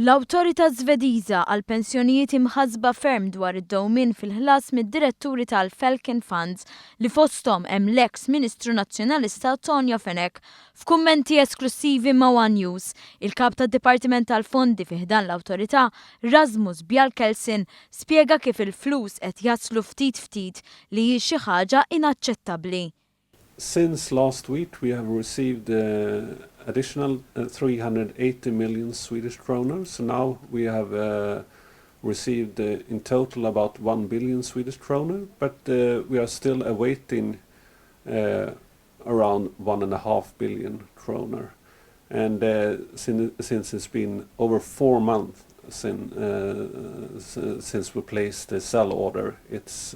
L-Awtorità Żvediża għall-Pensjonijiet imħassba ferm dwar id-dewmien fil-ħlas mid-diretturi tal-Falcon Funds li fosthom hemm l-eks Ministru Nazzjonalista Tonio Fenech. F'kummenti esklussivi ma' one News, il-Kap tad-Dipartiment tal-Fondi fi ħdan l-Awtorità, Rasmus Bjalkelsen, spjega kif il-flus qed jaslu ftit ftit li hi xi ħaġa inaċċettabbli. Since last week we have received additional 380 million Swedish kronor, so now we have received in total about 1 billion Swedish kronor, but we are still awaiting around 1.5 billion kronor. And since it's been over 4 months since we placed the sell order, it's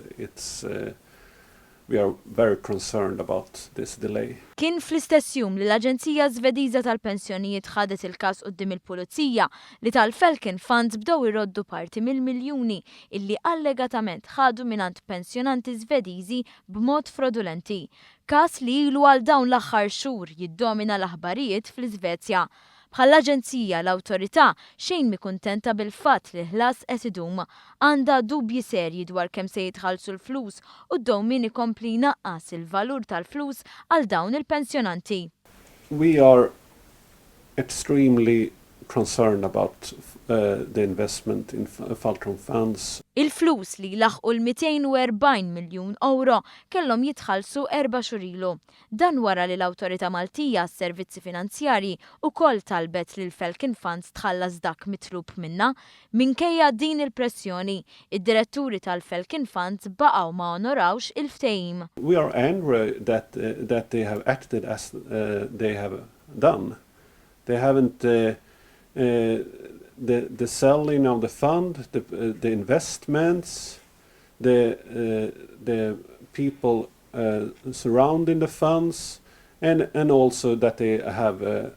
we are very concerned about this delay. Kien fl-istess jum li l-Aġenzija Żvediża tal-Pensjonijiet ħadet il-każ quddiem il-Pulizija li tal-Falcon Funds bdew iroddu parti mill-miljuni illi allegatament ħadu mingħand pensjonanti Żvediżi b'mod frodulenti. Każ li ilu għal dawn l-aħħar xhur jiddomina l-aħbarijiet fl-Iżvezja. Bħall-aġenzija, l-awtorità xejn mhi kuntenta bil-fatt li ħlas qed idum. Għandha dubji serji dwar kemm se jitħallsu l-flus u d-dewmien ikompli jnaqqas il-valur tal-flus għal dawn il-pensjonanti. We are extremely concerned about the investment in Falcon Funds. Il-flus li laħqu l-240 miljun euro kellhom jitħallsu 4 xhur ilu. Dan wara li l-Awtorità Maltija s-Servizzi Finanzjarji ukoll talbet lil Falcon Funds tħallas dak mitlub minna. Minkejja din il-pressjoni, id-diretturi tal-Falcon Funds baqgħu ma onorawx il-ftehim. We are angry that they have acted as they have done. They haven't the selling of the fund, the investments, the people surrounding the funds, and also that they have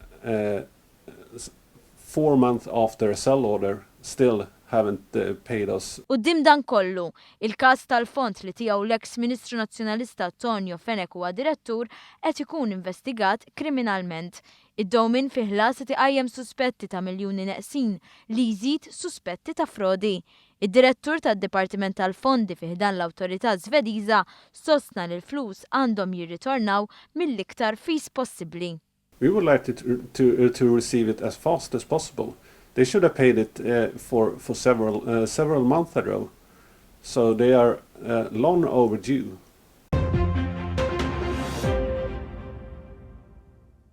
4 months after a sell order still haven't paid us. Quddiem dan kollu, il-każ tal-fond li tiegħu l-eks Ministru Nazzjonalista Tonio Fenech huwa direttur qed ikun investigat kriminalment. Id-dewmien fi ħlas qed iqajjem suspetti ta' miljuni neqsin li jżid suspetti ta' frodi. Id-direttur tad-Dipartiment tal-Fondi fi ħdan l-Awtorità Żvediża sostna li l-flus għandhom jirritornaw mill-iktar fis possibbli. We would like to receive it as fast as possible. They should have paid it for several months ago. So they are long overdue.